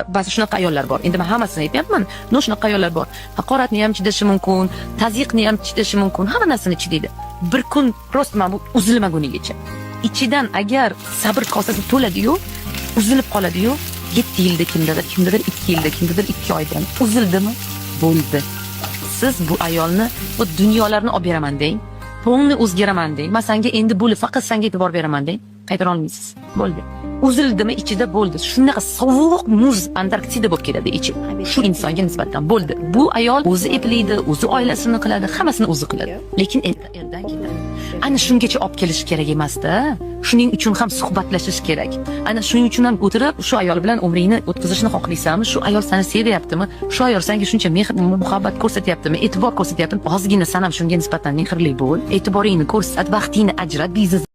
Ba'zi shunaqa ayollar bor. Endi men hammasini aytyapman, но shunaqa ayollar bor. Haqoratni ham chidashi mumkin, tazyiqni ham chidashi mumkin, hamma narsani chidaydi. Bir kun просто mana bu uzilmagunigacha. Ichidan agar sabr kosasi to'ladi-yu, uzilib qoladi-yu, 7 yilda kimdadir, kimdadir 2 yilda, kimdadir 2 oyda uzildimi? Bo'ldi. Siz bu ayolni bu dunyolarni olib beraman deng, полный o'zgaraman deng, man sanga endi bo'ldi, faqat sanga e'tibor beraman deng, qaytara olmaysiz. Bo'ldi. Uzildimi ichida, bo'ldi. Shunaqa sovuq muz, Antarktida bo'lib ketadi ichi. Shu insonga nisbatan bo'ldi. Bu ayol o'zi eplaydi, o'zi oilasini qiladi, hammasini o'zi qiladi. Lekin erdan ketadi. Ana shungacha olib kelish kerak emasda. Shuning uchun ham suhbatlashish kerak. Ana shuning uchun ham o'tirib, shu ayol bilan umringni o'tkazishni xohlaysanmi? Shu ayol seni sevyaptimi? Shu ayol senga shuncha mehr, muhabbat ko'rsatyaptimi? E'tibor ko'rsatyaptimi? Ozgina san ham shunga nisbatan mehrli bo'l. E'tiboringni ko'rsat, vaqtingni ajrat, biznes